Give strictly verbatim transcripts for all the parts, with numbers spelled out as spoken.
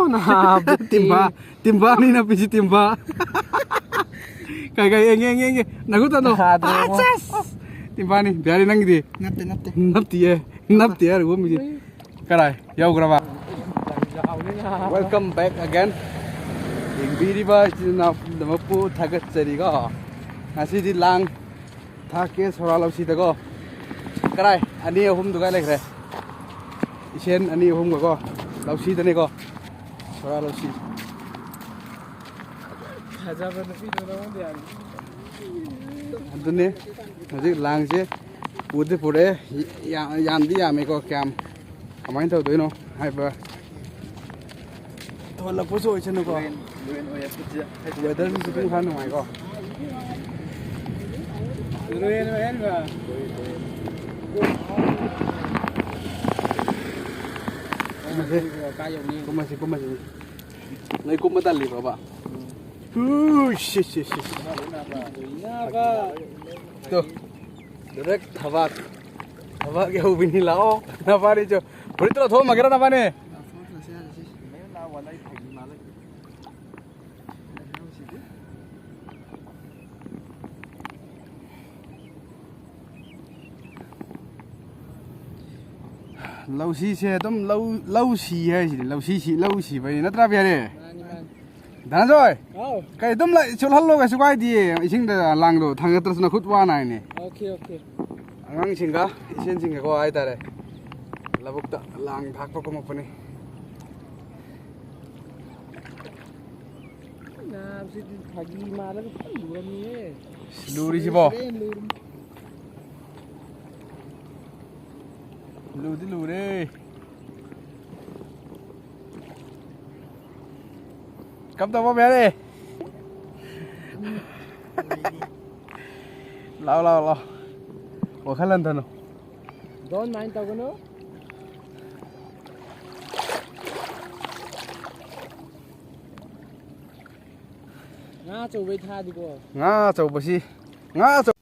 ꯅꯥꯕ ꯇꯤꯝꯕꯥ, ꯇꯤꯝꯕꯥꯅꯤ ꯅꯞꯄꯤꯁꯤ ꯇꯤꯝꯕꯥ꯫ ꯀꯩ, ꯀꯩ, ꯌꯦꯡꯒꯦ, ꯌꯦꯡꯒꯦ, ꯌꯦꯡꯒꯦ꯫ ꯅꯈꯨꯠꯇ ꯅꯣ꯫ ꯌꯥꯗ꯭ꯔꯦ, ꯑꯥ, ꯏꯕꯨꯡꯉꯣ꯫ ꯆꯦꯁ! ꯇꯤꯝꯕꯥꯅꯤ꯫ ꯕꯤꯍꯥꯔꯤ ꯅꯪꯒꯤꯗꯤ? ꯅꯠꯇꯦ, ꯅꯠꯇꯦ꯫ ꯅꯞꯇꯤꯌꯦ꯫ ꯅꯞꯇꯦ ꯍꯥꯏꯔꯒ ꯎꯝꯃꯤꯁꯤ꯫ ꯀꯔꯥꯏ ꯌꯧꯈ꯭ꯔꯕ? Welcome back again꯫ ꯌꯦꯡꯕꯤꯔꯤꯕ ꯏꯆꯤꯟ ꯏꯅꯥꯎ ꯄꯨꯝꯅꯃꯛꯄꯨ ꯊꯥꯒꯠꯆꯔꯤꯀꯣ꯫ ꯉꯁꯤꯗꯤ ꯂꯥꯡ ꯊꯥꯛꯀꯦ ꯁꯣꯔꯥ ꯂꯧꯁꯤꯗꯀꯣ꯫ ꯀꯔꯥꯏ? ꯑꯅꯤ ꯑꯍꯨꯝꯗꯨꯒ ꯂꯩꯈ꯭ꯔꯦ꯫ ꯏꯁꯦꯟ ꯑꯅꯤ ꯑꯍꯨꯝꯒꯀꯣ꯫ ꯂꯧꯁꯤꯗꯅꯤꯀꯣ꯫ ꯁꯣꯔꯥ ꯂꯧꯁꯤ꯫ ꯐꯖꯕ ꯅꯨꯄꯤꯗꯣ ꯅꯉꯣꯟꯗ ꯌꯥꯔꯤ꯫ ꯑꯗꯨꯅꯦ꯫ ꯍꯧꯖꯤꯛ ꯂꯥꯡꯁꯦ ꯄꯨꯗꯤ ꯄꯨꯔꯛꯑꯦ꯫ ꯌꯥ-, ꯌꯥꯝꯗꯤ ꯌꯥꯝꯃꯦꯀꯣ꯫ ꯀꯌꯥꯝ ꯀꯃꯥꯏꯅ ꯇꯧꯗꯣꯏꯅꯣ ꯍꯥꯏꯕ ꯊꯣꯛꯍꯜꯂꯛꯄꯁꯨ ꯑꯣꯏꯁꯅꯨꯀꯣ꯫ Weather ꯁꯤꯁꯨ ꯑꯗꯨꯝ ꯈꯔ ꯅꯨꯡꯉꯥꯏꯀꯣ꯫ ꯀꯨꯝꯃꯁꯦ꯫ ꯀꯨꯝꯃꯁꯤ, ꯀꯨꯝꯃꯁꯤ꯫ ꯅꯣꯏ ꯀꯨꯝꯕ ꯇꯜꯂꯤꯕ꯭ꯔꯣꯕ? ꯎ, ꯁꯤ, ꯁꯤ, ꯁꯤ, ꯁꯤ꯫ ꯇꯨ, direct ꯊꯕꯥꯛ꯫ ꯊꯕꯥꯛ ꯌꯧꯕꯤꯅꯤ, ꯂꯥꯛꯑꯣ꯫ ꯅꯕꯥꯅꯤꯁꯨ꯫ ꯐꯨꯔꯤꯠꯇꯣ ꯂꯧꯊꯣꯛꯑꯝꯃꯒꯦꯔꯣ ꯅꯕꯥꯅꯤ? ꯂꯧꯁꯤꯁꯦ ꯑꯗꯨꯝ ꯂꯧ, ꯂꯧ ꯁꯤ ꯍꯥꯏꯁꯤꯗꯤ, ꯂꯧꯁꯤ ꯁꯤ, ꯂꯧ ꯁꯤꯕꯩꯅꯤ ꯅꯠꯇ꯭ꯔꯥ, ꯕꯤꯍꯥꯔꯤ? ꯃꯥꯅꯤ, ꯃꯥꯅꯤ꯫ ꯙꯅꯟꯖꯣꯏ! ꯍꯥꯎ꯫ ꯀꯩ ꯑꯗꯨꯝ ꯂꯩ-, ꯆꯣꯠꯍꯜꯂꯣ, ꯀꯩꯁꯨ ꯀꯥꯏꯗꯤꯌꯦ, ꯏꯁꯤꯡꯗ ꯂꯥꯡꯗꯣ ꯊꯥꯡꯒꯠꯇ꯭ꯔꯁꯨ ꯅꯈꯨꯠ ꯋꯥ ꯅꯥꯏꯅꯦ꯫ OK, OK꯫ ꯑꯉꯥꯡꯁꯤꯡꯒ ꯏꯁꯦꯟꯁꯤꯡꯒꯀꯣ ꯍꯥꯏꯇꯥꯔꯦ, ꯂꯧꯕꯨꯛꯇ ꯂꯥꯡ ꯊꯥꯛꯄ ꯀꯨꯝꯃꯛꯄꯅꯤ꯫ ꯅꯥꯕꯁꯤꯗꯤ ꯐꯥꯒꯤ ꯃꯥꯜꯂꯒ ꯐꯖꯅ ꯂꯨꯔꯝꯃꯤꯍꯦ꯫ ꯂꯨꯔꯤꯁꯤꯕꯣ? ꯂꯨꯔꯦ, ꯂꯨꯔꯦ꯫ ꯂꯨꯗꯤ ꯂꯨꯔꯦ꯫ ꯀꯝ ꯇꯧꯕ ꯕꯤꯍꯥꯔꯤ? ꯂꯥꯎ, ꯂꯥꯎ, ꯂꯥꯎ꯫ ꯋꯥꯈꯜ ꯍꯟꯊꯅꯨ꯫ Don't mind ꯇꯧꯒꯅꯨ꯫ ꯉꯥ ꯑꯆꯧꯕꯩ ꯊꯥꯗꯤꯀꯣ꯫ ꯉꯥ ꯑꯆꯧꯕꯁꯤ, ꯉꯥ ꯑꯆꯧ-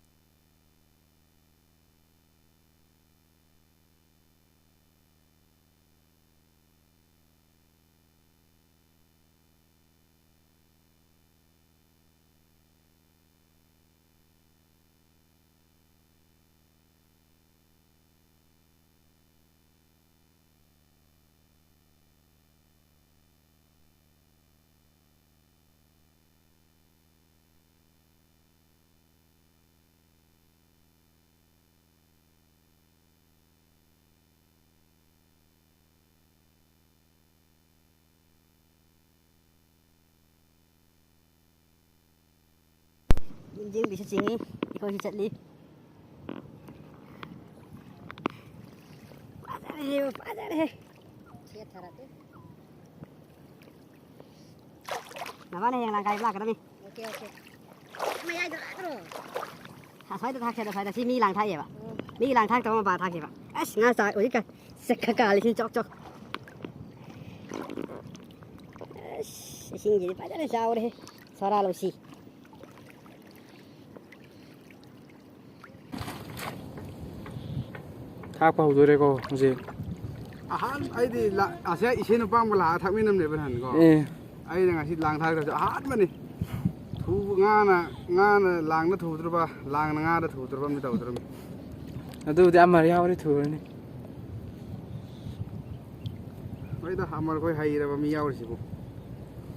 ꯆꯤꯡꯗꯤꯁꯨ ꯆꯤꯡꯉꯤ, ꯑꯩꯈꯣꯏꯁꯨ ꯆꯠꯂꯤ꯫ ꯐꯖꯔꯦ, ꯐꯖꯔꯦ꯫ ꯁꯦꯠꯊꯔꯛꯀꯦ꯫ ꯅꯕꯥꯅꯤ ꯍꯌꯦꯡ ꯂꯥꯡ ꯀꯥꯏꯕ ꯂꯥꯛꯀꯗꯕꯅꯤ꯫ Okay, okay. ꯃꯌꯥꯏꯗ ꯂꯥꯛꯈ꯭ꯔꯣ꯫ ꯑꯁ꯭ꯋꯥꯏꯗ ꯊꯥꯛꯁꯦ, ꯑꯗꯣ ꯁ꯭ꯋꯥꯏꯗ꯫ ꯁꯤ ꯃꯤ ꯂꯥꯡ ꯊꯥꯛꯑꯦꯕ꯫ ꯑꯣ꯫ ꯃꯤ ꯂꯥꯡ ꯊꯥꯛꯇꯕ ꯃꯄꯥ ꯊꯥꯛꯈꯤꯕ꯫ ꯑꯁ, ꯉꯥ ꯆꯥꯛ ꯍꯧꯖꯤꯛ ꯀ-, ꯆꯦꯛ ꯈ ꯀꯥꯜꯂꯤ ꯁꯤ ꯆꯣꯛ ꯆꯣꯛ꯫ ꯑꯁ, ꯏꯁꯤꯡꯁꯤꯗꯤ ꯐꯖꯅ ꯆꯥꯎꯔꯦꯍꯦ꯫ ꯁꯣꯔꯥ ꯂꯧꯁꯤ꯫ ꯊꯥꯛꯄ ꯍꯧꯗꯣꯔꯦꯀꯣ ꯍꯧꯖꯤꯛ꯫ ꯑꯍꯥꯟ ꯑꯩꯗꯤ ꯂꯥ-, ꯑꯁꯦ ꯏꯆꯦ ꯅꯨꯄꯥ ꯑꯃꯒ ꯂꯥꯛꯑ ꯊꯛꯃꯤꯟꯅꯕꯅꯦꯕ ꯅꯍꯥꯟꯀꯣ꯫ ꯑꯦ꯫ ꯑꯩꯅ ꯉꯁꯤ ꯂꯥꯡ ꯊꯥꯛꯇꯕꯁꯦ ꯑꯍꯥꯟꯕꯅꯤ꯫ ꯊꯨꯕ ꯉꯥꯅ, ꯉꯥꯅ ꯂꯥꯡꯗ ꯊꯨꯗ꯭ꯔꯕ, ꯂꯥꯡꯅ ꯉꯥꯗ ꯊꯨꯗ꯭ꯔꯕ ꯑꯃꯗꯤ ꯇꯧꯗ꯭ꯔꯕꯅꯤ꯫ ꯑꯗꯨꯕꯨꯗꯤ ꯑꯃ ꯌꯥꯎꯔꯤ ꯊꯨꯔꯅꯤ꯫ ꯍꯣꯏꯗ, ꯑꯃꯔ ꯈꯣꯏ ꯍꯩꯔꯕ ꯃꯤ ꯌꯥꯎꯔꯤꯁꯤꯕꯨ꯫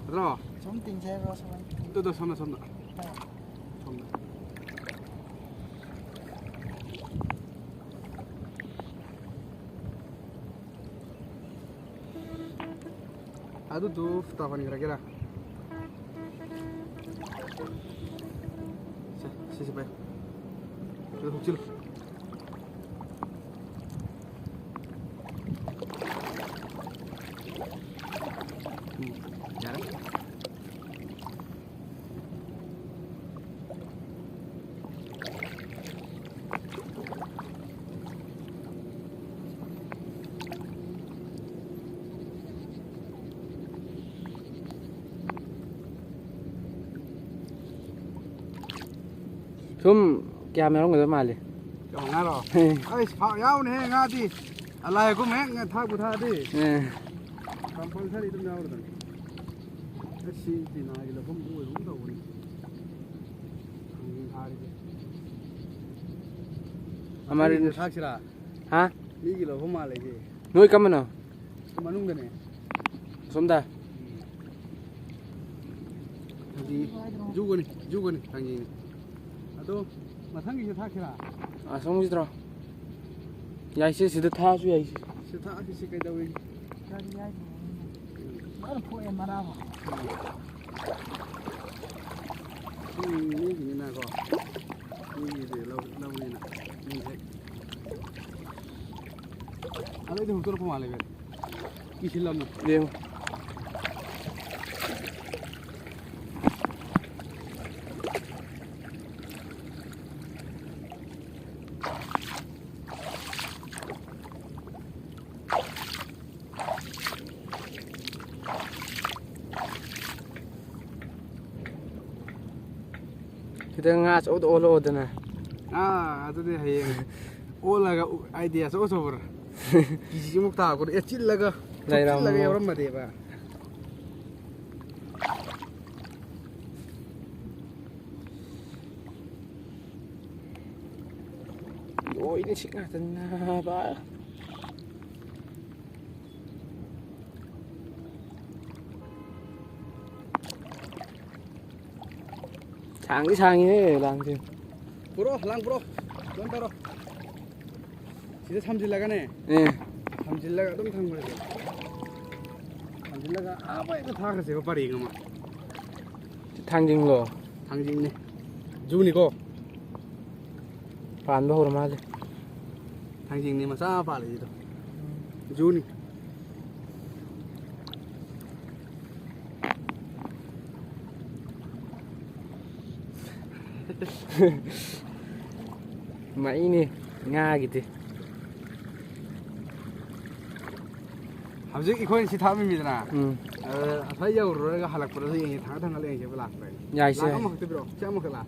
ꯅꯠꯇ꯭ꯔꯣ? ꯁꯨꯝ ꯇꯤꯡꯁꯦ ꯍꯥꯏꯕ꯭ꯔꯣ, ꯁꯨꯃꯥꯏꯅ? ꯑꯗꯨꯗꯣ ꯁꯣꯝꯗ, ꯁꯣꯝꯗ꯫ ꯍꯣꯏ꯫ ꯁꯣꯝꯗ꯫ ꯑꯗꯨꯗꯨ ꯇꯧꯍꯟꯈ꯭ꯔꯒꯦꯔꯥ? ꯁꯦ, ꯁꯤꯁꯦ ꯄꯥꯏ꯫ ꯑꯗꯨ ꯍꯨꯛꯆꯤꯜꯂꯨ꯫ ꯎꯝ, ꯌꯥꯔꯦ꯫ ꯁꯨꯝ ꯀꯌꯥꯝ ꯌꯥꯎꯔꯝꯒꯗꯕ ꯃꯥꯜꯂꯤ? ꯀꯌꯥꯝ ꯉꯥꯔꯣ? ꯎꯝ꯫ ꯑꯩꯁ, ꯐꯥ-, ꯌꯥꯎꯅꯤꯍꯦ ꯉꯥꯗꯤ꯫ ꯑꯂꯥꯏ ꯀꯨꯝ ꯍꯦꯛ ꯊꯥꯛꯄꯨ ꯊꯥꯛꯑꯗꯤ꯫ ꯎꯝ꯫ Compulsory ꯑꯗꯨꯝ ꯌꯥꯎꯔꯗꯝꯅꯤ꯫ ꯑꯁ, ꯁꯤ ꯄꯤꯅꯥꯒꯤ ꯂꯧꯐꯝ ꯑꯣꯏꯕꯒꯨꯝ ꯇꯧꯕꯅꯤ꯫ ꯊꯥꯡꯖꯤꯡ ꯊꯥꯔꯤꯁꯦ꯫ ꯑꯃꯔꯤꯟ꯫ ꯊꯥꯛꯁꯤꯔꯥ? ꯍꯥ? ꯃꯤꯒꯤ ꯂꯧꯕ ꯃꯥꯜꯂꯦ ꯁꯤ꯫ ꯅꯣꯏ ꯀꯝꯕꯅꯣ? ꯁꯤ ꯃꯅꯨꯡꯗꯅꯦ꯫ ꯑꯁꯣꯝꯗ? ꯎꯝ꯫ ꯊꯥꯡꯖꯤꯡ ꯖꯨꯒꯅꯤ, ꯖꯨꯒꯅꯤ ꯊꯥꯡꯖꯤꯡꯅꯤ꯫ ꯑꯗꯣ ꯃꯊꯪꯒꯤꯁꯦ ꯊꯥꯛꯁꯤꯔꯥ? ꯑꯁꯣꯝꯒꯤꯗ꯭ꯔꯣ? ꯌꯥꯏꯁꯦ, ꯁꯤꯗ ꯊꯥꯛꯑꯁꯨ ꯌꯥꯏꯁꯦ꯫ ꯁꯤꯗ ꯊꯥꯛꯑꯁꯤ, ꯁꯤ ꯀꯩꯗꯧꯋꯦ? ꯀꯔꯤ ꯍꯥꯏꯅꯣ? ꯂꯣꯏꯅ ꯐꯣꯛꯑꯦ ꯃꯔꯥꯕꯣ꯫ ꯁꯨꯝ ꯃꯤꯒꯤꯅꯤꯅꯀꯣ, ꯃꯤꯒꯤꯗꯤ ꯂꯧ-, ꯂꯧꯅꯤꯅ꯫ ꯃꯤ ꯍꯦꯛ ꯑꯗꯩꯗꯤ ꯍꯨꯛꯇꯣꯔꯛꯄ ꯃꯥꯜꯂꯦ, ꯕꯦꯟ꯫ ꯀꯤꯁꯤꯜꯂꯝꯃꯣ꯫ ꯌꯦꯡꯉꯣ꯫ ꯈꯤꯇꯪ ꯉꯥ ꯑꯆꯧꯕꯗ ꯑꯣꯜꯂꯛꯑꯣꯗꯅ꯫ ꯑꯥ, ꯑꯗꯨꯗꯤ ꯍꯌꯦꯡ ꯑꯣꯜꯂꯒ ꯎ-, ꯑꯥꯏꯗꯤꯌꯥ ꯑꯆꯧ ꯑꯆꯧꯕꯔ? ꯀꯦꯖꯤꯃꯨꯛ ꯇꯥꯕꯗꯣ, ꯑꯦ, ꯆꯤꯜꯂꯒ, ꯂꯩꯔꯝꯃꯣ꯫ ꯆꯤꯜꯂꯒ ꯌꯥꯎꯔꯝꯃꯗꯤꯕ꯫ ꯂꯣꯏꯅ ꯁꯤꯛ ꯉꯥꯛꯇꯅꯤ ꯅꯥꯕ꯫ ꯁꯥꯡꯗꯤ ꯁꯥꯡꯉꯤꯍꯦ, ꯂꯥꯡꯁꯦ꯫ ꯄꯨꯔꯛꯑꯣ, ꯂꯥꯡ ꯄꯨꯔꯛꯑꯣ꯫ ꯐꯣꯟ ꯇꯧꯔꯣ꯫ ꯁꯤꯗ ꯊꯝꯖꯤꯜꯂꯒꯅꯦ꯫ ꯑꯦ꯫ ꯊꯝꯖꯤꯜꯂꯒ ꯑꯗꯨꯝ ꯊꯝꯈ꯭ꯔꯁꯦ꯫ ꯊꯝꯖꯤꯜꯂꯒ ꯑꯥ ꯃꯣꯏꯗ ꯊꯥꯈ꯭ꯔꯁꯦꯕ, ꯄꯔꯦꯡ ꯑꯃ꯫ ꯊꯥꯡꯖꯤꯡꯂꯣ? ꯊꯥꯡꯖꯤꯡꯅꯦ꯫ ꯖꯨꯅꯤꯀꯣ꯫ ꯄꯥꯟꯕ ꯍꯧꯔ ꯃꯥꯜꯂꯦ꯫ ꯊꯥꯡꯖꯤꯡꯅꯦ ꯃꯆꯥ ꯄꯥꯜꯂꯤꯁꯤꯗꯣ꯫ ꯖꯨꯅꯤ꯫ ꯃꯩꯅꯤ ꯉꯥꯒꯤꯗꯤ꯫ ꯍꯧꯖꯤꯛ ꯑꯩꯈꯣꯏꯅ ꯁꯤ ꯊꯥꯛꯑꯝꯃꯤꯗꯅ꯫ ꯎꯝ꯫ ꯑꯗ ꯑꯁ꯭ꯋꯥꯏ ꯌꯧꯔꯨꯔꯒ ꯍꯜꯂꯛꯄꯗꯁꯨ ꯌꯦꯡꯉꯦ, ꯊꯥꯡꯒꯠ ꯊꯥꯡꯒꯠꯂ ꯌꯦꯡꯁꯦꯕ ꯂꯥꯛꯄ꯭ꯔꯥ ꯍꯥꯏꯅ꯫ ꯌꯥꯏꯁꯦ, ꯂꯥꯛ ꯌꯥꯏ꯫ ꯑꯃꯈꯛꯇ ꯄꯤꯔꯛꯑꯣ, ꯁꯤ ꯑꯃꯈꯛ ꯂꯥꯛ꯫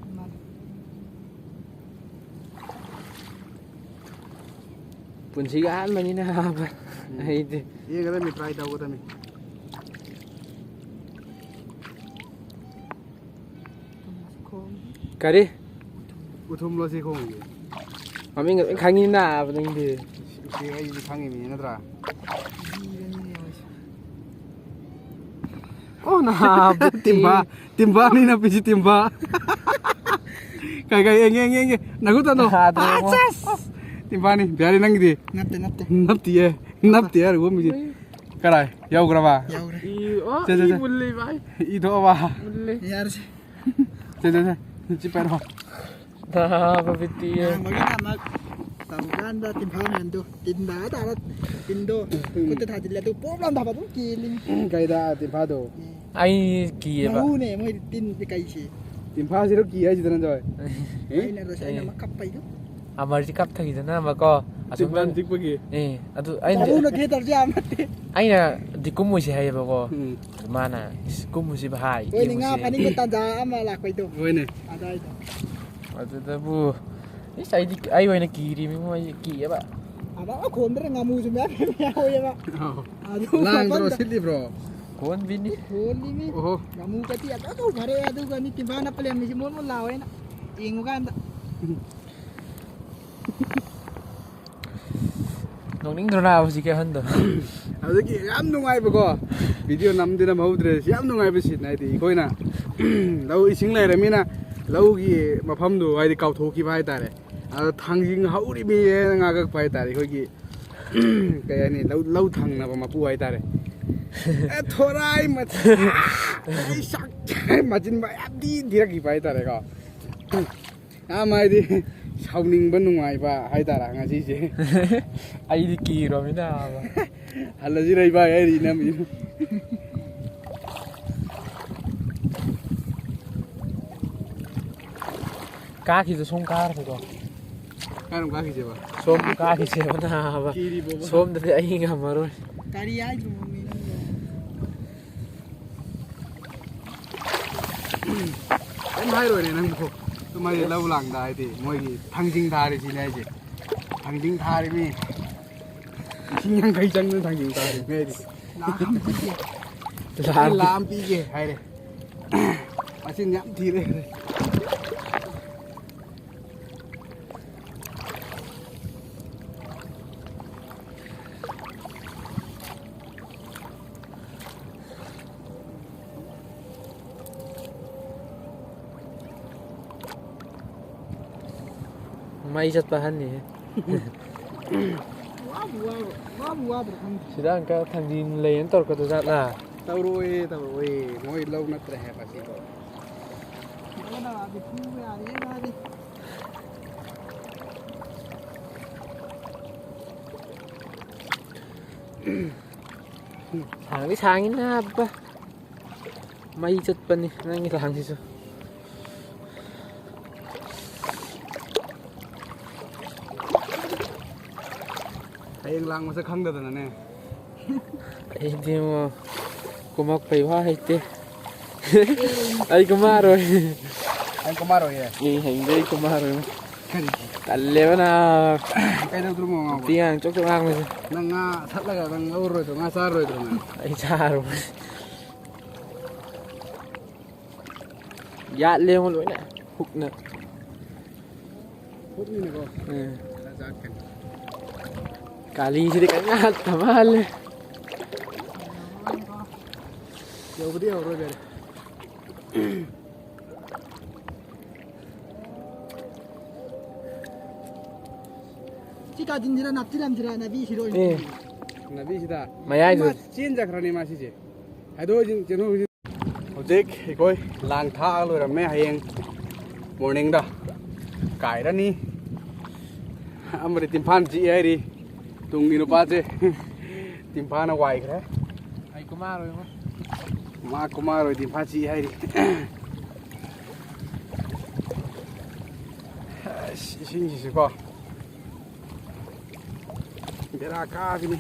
ꯄꯨꯟꯁꯤꯒꯤ ꯑꯍꯥꯟꯕꯅꯤꯅ ꯍꯥꯏꯕ꯫ ꯎꯝ꯫ ꯑꯩꯗꯤ꯫ ꯌꯦꯡꯒꯗꯕꯅꯤ, try ꯇꯧꯒꯗꯕꯅꯤ꯫ ꯀꯔꯤ? ꯎꯊꯨꯝꯂꯣ ꯁꯤ ꯈꯣꯡꯁꯦ? ꯃꯃꯤꯡꯒ ꯂꯣꯏ ꯈꯪꯉꯤꯅ ꯅꯪꯗꯤ꯫ ꯎꯆꯦꯛ ꯑꯩꯗꯤ ꯈꯪꯉꯤꯃꯤ ꯅꯠꯇ꯭ꯔꯥ? ꯑꯣ, ꯅꯥꯕ꯫ ꯇꯤꯝꯕꯥ, ꯇꯤꯝꯕꯥꯅꯤ ꯅꯞꯄꯤꯁꯤ, ꯇꯤꯝꯕꯥ꯫ ꯀꯩ, ꯀꯩ, ꯌꯦꯡꯒꯦ, ꯌꯦꯡꯒꯦ, ꯌꯦꯡꯒꯦ꯫ ꯅꯈꯨꯠ ꯇꯥꯅꯣ꯫ ꯌꯥꯗ꯭ꯔꯦ, ꯑꯁ, ꯏꯕꯨꯡꯉꯣ꯫ ꯑꯁ, ꯑꯁ꯫ ꯇꯤꯝꯕꯥꯅꯤ꯫ ꯕꯤꯍꯥꯔꯤ, ꯅꯪꯒꯤꯗꯤ? ꯅꯠꯇꯦ, ꯅꯠꯇꯦ꯫ ꯅꯞꯇꯤꯌꯦ꯫ ꯅꯞꯇꯦ ꯍꯥꯏꯔꯒ ꯃꯤꯁꯦ꯫ ꯀꯔꯥꯏ? ꯌꯧꯈ꯭ꯔꯕ? ꯌꯧꯈ꯭ꯔꯦ꯫ ꯏ, ꯑꯣ, ꯁꯦ, ꯁꯦ, ꯏ ꯁꯦ꯫ ꯃꯨꯜꯂꯦ, ꯚꯥꯏ꯫ ꯏ ꯊꯣꯛꯑꯕ? ꯃꯨꯜꯂꯦ꯫ ꯌꯥꯔꯁꯦ꯫ ꯁꯦ, ꯁꯦ, ꯁꯦ, ꯁꯤ ꯄꯥꯏꯔꯣ꯫ ꯅꯥꯕ ꯕꯤꯠꯇꯤ꯫ ꯅꯍꯥꯟ ꯃꯔꯤ ꯅꯍꯥꯟꯃꯛ ꯇꯧꯀꯥꯟꯗ ꯇꯤꯟꯐꯥ ꯃꯌꯥꯝꯗꯣ, ꯇꯤꯟꯗ ꯍꯥꯏꯇꯥꯔꯦ, ꯇꯤꯟꯗꯣ ꯎꯝ꯫ ꯈꯨꯠꯇ ꯊꯥꯖꯤꯜꯂꯦ, ꯑꯗꯨ ꯄꯣꯞ ꯂꯥꯎꯅ ꯊꯥꯕ ꯑꯗꯨꯝ ꯀꯦꯜꯂꯤꯅꯤ꯫ ꯀꯩꯗ ꯇꯤꯟꯐꯥꯗꯣ? ꯑꯦ꯫ ꯑꯩ ꯀꯤꯌꯦꯕ꯫ ꯃꯍꯨꯅꯦ ꯃꯣꯏ ꯇꯤꯟ ꯀꯩꯁꯤ꯫ ꯇꯤꯟꯐꯥꯁꯤꯔꯣ ꯀꯤ ꯍꯥꯏꯁꯤꯗ ꯅꯪ ꯖꯣꯏ? ꯑꯦ? ꯑꯩꯅ ꯔꯣꯁ-, ꯑꯩꯅ ꯑꯦ꯫ ꯑꯃ ꯀꯞꯄꯩꯗꯣ꯫ ꯑꯃꯔꯁꯤ ꯀꯞꯊꯈꯤꯗꯅ ꯑꯃꯀꯣ꯫ ꯑꯁꯣꯝꯗ ꯇꯤꯟꯐꯥꯟ ꯆꯤꯛꯄꯒꯤ꯫ ꯑꯦ, ꯑꯗꯨ ꯑꯩꯅ ꯖꯥꯔꯨꯅ ꯀꯦ ꯇꯧꯔꯁꯨ ꯌꯥꯕ ꯅꯠꯇꯦ꯫ ꯑꯩꯅ ꯗꯤ ꯀꯨꯝꯃꯣꯏꯁꯦ ꯍꯥꯏꯌꯦꯕꯀꯣ꯫ ꯎꯝ꯫ ꯃꯥꯅ, "ꯏꯁ, ꯀꯨꯝꯃꯨꯁꯤ ꯚꯥꯏ, ꯍꯣꯏꯅꯦ, ꯉꯥ ꯀꯦꯃꯨꯁꯦ꯫" ꯐꯥꯅꯤꯡꯕ ꯇꯥꯟꯖꯥ ꯑꯃ ꯂꯥꯛꯄꯩꯗꯣ꯫ ꯍꯣꯏꯅꯦ꯫ ꯑꯗꯥꯏꯗ꯫ ꯑꯗꯨꯗꯕꯨ, ꯏꯁ, ꯑꯩꯗꯤ, ꯑꯩ ꯑꯣꯏꯅ ꯀꯤꯔꯤꯃꯤꯉꯣ, ꯑꯩ ꯀꯤꯌꯦꯕ꯫ ꯑꯗ ꯈꯣꯟꯗ꯭ꯔꯦ, ꯉꯥꯃꯨꯁꯨ ꯃꯌꯥꯝ ꯌꯥꯎꯋꯦꯕ꯫ ꯑꯧ꯫ ꯑꯗꯨ ꯂꯥꯡꯗ꯭ꯔꯣ, ꯃꯄꯟꯗ ꯁꯤꯠꯂꯤꯕ꯭ꯔꯣ? ꯈꯣꯟꯕꯤꯅꯤ꯫ ꯈꯣꯜꯂꯤꯃꯤ꯫ ꯑꯣꯍꯣ꯫ ꯉꯥꯃꯨ ꯀꯇꯤ ꯑꯗꯨ ꯐꯔꯦ, ꯑꯗꯨꯒ ꯃꯤ ꯇꯤꯝꯐꯥꯅ ꯄꯂꯦꯝꯃꯤꯁꯤ ꯃꯣꯟ ꯃꯣꯟ ꯂꯥꯎꯋꯦꯅ ꯌꯦꯡꯉꯨ ꯀꯥꯟꯗ꯫ ꯅꯣꯛꯅꯤꯡꯗ꯭ꯔꯣ ꯅꯥꯕ ꯍꯧꯖꯤꯛꯀꯤ ꯑꯍꯟꯗꯣ? ꯑꯗꯨꯗꯒꯤ ꯌꯥꯝ ꯅꯨꯡꯉꯥꯏꯕꯀꯣ, ꯚꯤꯗꯤꯑꯣ ꯅꯝꯗꯤ ꯅꯝꯍꯧꯗ꯭ꯔꯦ꯫ ꯁꯤ ꯌꯥꯝ ꯅꯨꯡꯉꯥꯏꯕ ꯁꯤꯟ ꯍꯥꯏꯗꯤ ꯑꯩꯈꯣꯏꯅ ꯂꯧ ꯏꯁꯤꯡ ꯂꯩꯔꯃꯤꯅ ꯂꯧꯒꯤ ꯃꯐꯝꯗꯣ ꯍꯥꯏꯗꯤ ꯀꯥꯎꯊꯣꯛꯈꯤꯕ ꯍꯥꯏꯇꯥꯔꯦ꯫ ꯑꯗꯣ ꯊꯥꯡꯖꯤꯡ ꯍꯧꯔꯤꯃꯤꯅ ꯉꯥꯡꯉꯛꯄ ꯍꯥꯏꯇꯥꯔꯦ꯫ ꯑꯩꯈꯣꯏꯒꯤ ꯀꯩ ꯍꯥꯏꯅꯤ, ꯂꯧ, ꯂꯧ ꯊꯪꯅꯕ ꯃꯄꯨ ꯍꯥꯏꯇꯥꯔꯦ꯫ ꯑꯦ, ꯊꯣꯔꯥꯏ ꯃꯆꯤꯟ, ꯑꯩ ꯁꯛ ꯃꯆꯤꯟ ꯃꯌꯥꯝꯗꯤ ꯊꯤꯔꯛꯈꯤꯕ ꯍꯥꯏꯇꯥꯔꯦꯀꯣ꯫ ꯌꯥꯝ ꯍꯥꯏꯗꯤ ꯁꯥꯎꯅꯤꯡꯕ ꯅꯨꯡꯉꯥꯏꯕ ꯍꯥꯏꯇꯥꯔꯦ ꯉꯁꯤꯁꯦ꯫ ꯑꯩꯗꯤ ꯀꯤꯔꯕꯅꯤꯅ꯫ ꯍꯜꯂꯁꯤꯔ ꯏꯕꯥꯏ ꯍꯥꯏꯔꯤ ꯏꯅꯝꯃꯤ꯫ ꯀꯥꯈꯤꯁꯦ, ꯁꯣꯝ ꯀꯥꯔꯁꯦꯀꯣ꯫ ꯀꯥꯏꯔꯣꯝ ꯀꯥꯈꯤꯁꯦꯕ? ꯁꯣꯝ ꯀꯥꯈꯤꯁꯦꯕ ꯅꯥꯕ꯫ ꯀꯤꯔꯤꯕꯣꯕ? ꯁꯣꯝꯗꯗꯤ ꯑꯩ ꯉꯝꯃꯔꯣꯏ꯫ ꯀꯔꯤ ꯍꯥꯏꯗ꯭ꯔꯣ ꯃꯤ ꯅꯪꯕꯣ? ꯀꯩꯝ ꯍꯥꯏꯔꯣꯏꯅꯦ ꯅꯪꯕꯨ꯫ ꯑꯗꯨꯝ ꯍꯥꯏꯗꯤ ꯂꯧ ꯂꯥꯡꯗ ꯍꯥꯏꯗꯤ ꯃꯣꯏꯒꯤ ꯊꯥꯡꯖꯤꯡ ꯊꯥꯔꯤꯁꯤꯅꯦ ꯍꯥꯏꯁꯦ꯫ ꯊꯥꯡꯖꯤꯡ ꯊꯥꯔꯤꯃꯤ꯫ ꯂꯤꯁꯤꯡ ꯌꯥꯡꯈꯩ ꯆꯪꯗꯅ ꯊꯥꯡꯖꯤꯡ ꯊꯥꯔꯤꯃꯤ ꯍꯥꯏꯗꯤ꯫ ꯂꯥꯛ ꯑꯃ ꯄꯤꯒꯦ꯫ ꯂꯥꯛ ꯑꯃ ꯂꯥꯛ ꯑꯃ ꯄꯤꯒꯦ ꯍꯥꯏꯔꯦ꯫ ꯃꯆꯤꯟ ꯌꯥꯝ ꯊꯤꯔꯦ꯫ ꯃꯩ ꯆꯠꯄ ꯑꯍꯟꯅꯤꯍꯦ꯫ ꯋꯥꯕꯨ ꯋꯥꯕ, ꯋꯥꯕꯨ ꯋꯥꯕ꯭ꯔꯥ ꯈꯪꯗꯦ꯫ ꯁꯤꯗ ꯑꯪꯀ ꯊꯥꯡꯖꯤꯡ ꯂꯩꯌꯦꯅ ꯇꯧꯔꯛꯀꯗꯣꯏ ꯖꯥꯠꯂꯥ? ꯇꯧꯔꯣꯏꯌꯦ, ꯇꯧꯔꯣꯏꯌꯦ꯫ ꯃꯣꯏ ꯂꯧ ꯅꯠꯇ꯭ꯔꯦ ꯍꯥꯏꯕ ꯁꯤꯗꯣ꯫ ꯀꯅꯥꯗꯤ ꯐꯨꯕ ꯌꯥꯔꯦꯍꯦ ꯃꯥꯗꯤ꯫ ꯁꯥꯡꯗꯤ ꯁꯥꯡꯉꯤ ꯅꯥꯕ꯫ ꯃꯩ ꯆꯠꯄꯅꯤ ꯅꯪꯒꯤ ꯂꯥꯡꯁꯤꯁꯨ꯫ ꯍꯌꯦꯡ ꯂꯥꯡ ꯃꯁꯛ ꯈꯪꯗꯗꯅꯅꯦ꯫ ꯑꯩꯗꯤ ꯑꯃꯨꯛ ꯀꯨꯝꯃꯛꯄꯩ ꯋꯥ ꯍꯩꯇꯦ꯫ ꯑꯩ ꯀꯨꯝꯃꯛꯑꯔꯣꯏ꯫ ꯅꯪ ꯀꯨꯝꯃꯛꯑꯔꯣꯏꯌꯦ? ꯑꯩ ꯍꯌꯦꯡꯗꯤ ꯑꯩ ꯀꯨꯝꯃꯛꯑꯔꯣꯏ꯫ ꯀꯔꯤꯒꯤ? ꯇꯜꯂꯦꯕ ꯅꯥꯕ꯫ ꯀꯩꯗꯧꯗ꯭ꯔꯣ ꯉꯥꯎꯕ? ꯅꯨꯄꯤ ꯑꯉꯥꯡ ꯆꯣꯛ ꯆꯣꯛ ꯉꯥꯡꯕꯁꯦ꯫ ꯅꯪ ꯉꯥ ꯊꯠꯂꯒ ꯅꯪ ꯂꯧꯔꯔꯣꯏꯗ꯭ꯔꯣ? ꯉꯥ ꯆꯥꯔꯔꯣꯏꯗ꯭ꯔꯣ ꯅꯪ? ꯑꯩ ꯆꯥꯔꯣꯏ꯫ ꯌꯥꯠꯂꯦꯉꯣ ꯂꯣꯏꯅ ꯍꯨꯛꯅ꯫ ꯍꯨꯛꯅꯤꯅꯀꯣ? ꯎꯝ꯫ ꯀꯥꯂꯤꯁꯤꯗꯤ ꯀꯔꯤꯝ ꯍꯥꯠꯇ ꯃꯥꯜꯂꯦ꯫ ꯌꯧꯕꯗꯤ ꯌꯧꯔꯣꯏ ꯒꯥꯔꯤ꯫ ꯁꯤ ꯀꯥꯆꯤꯟꯁꯤꯗ ꯅꯞꯁꯤꯜꯂꯝꯁꯤꯔ ꯅꯥꯄꯤ ꯁꯤꯔꯣꯏ꯫ ꯑꯦ꯫ ꯅꯥꯄꯤꯁꯤꯗ? ꯃꯌꯥꯏꯗꯨ꯫ ꯃꯥ ꯆꯦꯟꯖꯈ꯭ꯔꯅꯤ ꯃꯥ ꯁꯤꯁꯦ꯫ ꯍꯥꯏꯗꯣꯛꯑꯣ ꯆꯦꯟꯊꯣꯛꯑꯣ꯫ ꯍꯧꯖꯤꯛ ꯑꯩꯈꯣꯏ ꯂꯥꯡ ꯊꯥꯛꯑ ꯂꯣꯏꯔꯝꯃꯦ꯫ ꯍꯌꯦꯡ ꯃꯣꯔꯅꯤꯡꯗ ꯀꯥꯏꯔꯅꯤ꯫ ꯑꯃꯗꯤ ꯇꯤꯝꯐꯥꯟ ꯆꯤꯛꯑꯦ ꯍꯥꯏꯔꯤ ꯇꯨꯡꯒꯤ ꯅꯨꯄꯥꯁꯦ꯫ ꯇꯤꯝꯐꯥꯅ ꯋꯥꯏꯈ꯭ꯔꯦ꯫ ꯑꯩ ꯀꯨꯃꯥꯔꯣꯏꯉꯣ꯫ ꯃꯥ ꯀꯨꯃꯥꯔꯣꯏ ꯇꯤꯝꯐꯥ ꯆꯤꯛꯑꯦ ꯍꯥꯏꯔꯤ꯫ ꯑꯁ, ꯏꯁꯤꯡꯁꯤꯁꯨꯀꯣ ꯕꯦꯔꯥ ꯀꯥꯕꯤꯅꯤ꯫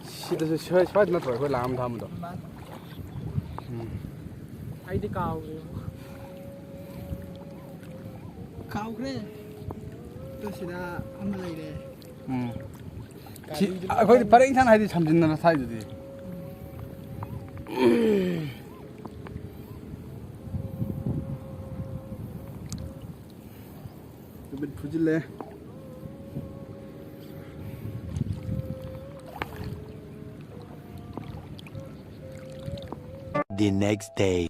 ꯁꯤꯗꯁꯨ ꯁ꯭ꯋꯥꯏ, ꯁ꯭ꯋꯥꯏꯗ ꯅꯠꯇ꯭ꯔꯣ ꯑꯩꯈꯣꯏ ꯂꯥꯡ ꯑꯃ ꯊꯝꯕꯗꯣ? ꯎꯝ꯫ ꯑꯩꯗꯤ ꯀꯥꯎꯈ꯭ꯔꯦ꯫ ꯀꯥꯎꯈ꯭ꯔꯦ꯫ ꯑꯗꯨ ꯁꯤꯗ ꯑꯃ ꯂꯩꯔꯦ꯫ ꯎꯝ꯫ ꯁꯤ, ꯒꯥꯔꯤꯗꯨ ꯑꯩꯈꯣꯏꯗꯤ ꯄꯔꯦꯡ ꯁꯥꯅ ꯍꯥꯏꯗꯤ ꯁꯝꯖꯤꯟꯅꯅ ꯊꯥꯏꯗꯨꯗꯤ꯫ ꯅꯨꯃꯤꯠ ꯐꯨꯖꯤꯜꯂꯦ꯫ The next day.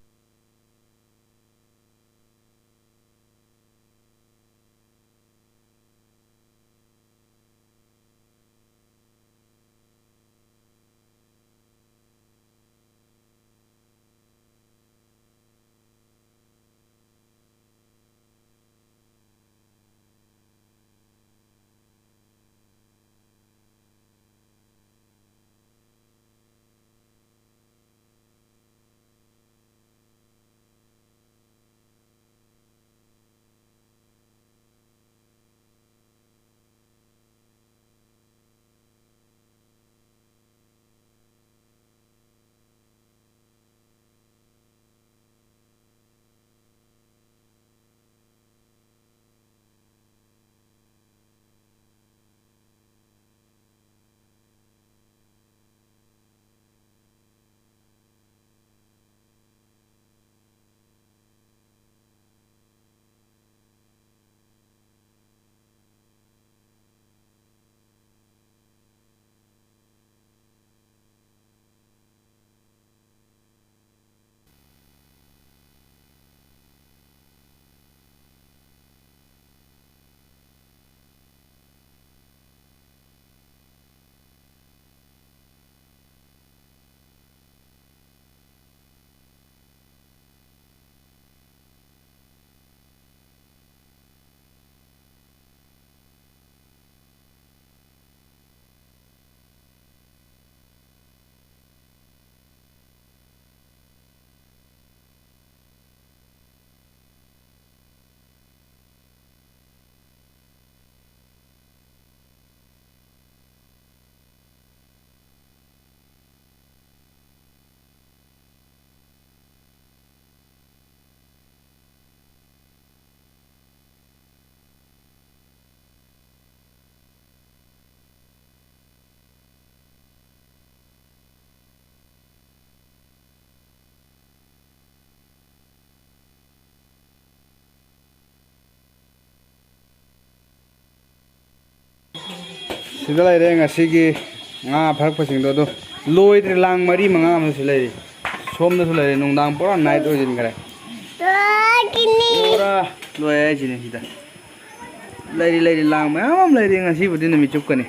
ꯁꯤꯗ ꯂꯩꯔꯦ ꯉꯁꯤꯒꯤ ꯉꯥ ꯐꯥꯔꯛꯄꯁꯤꯡꯗꯣ꯫ ꯑꯗꯣ ꯂꯣꯏꯗ꯭ꯔꯦ, ꯂꯥꯡ ꯃꯔꯤ ꯃꯉꯥ ꯑꯃꯁꯨ ꯂꯩꯔꯤ꯫ ꯁꯣꯝꯗꯁꯨ ꯂꯩꯔꯦ꯫ ꯅꯨꯡꯗꯥꯡ ꯄꯨꯔꯥ ꯅꯥꯏꯠ ꯑꯣꯏꯁꯤꯟꯈ꯭ꯔꯦ꯫ ꯄꯨꯔꯥ ꯂꯣꯏꯔꯦ ꯍꯥꯏꯁꯤꯅꯦ꯫ ꯁꯤꯗ ꯂꯩꯔꯤ, ꯂꯩꯔꯤ, ꯂꯥꯡ ꯃꯌꯥꯝ ꯑꯃ ꯂꯩꯔꯤ꯫ ꯉꯁꯤꯕꯨꯗꯤ ꯅꯨꯃꯤꯠ ꯆꯨꯞꯀꯅꯤ꯫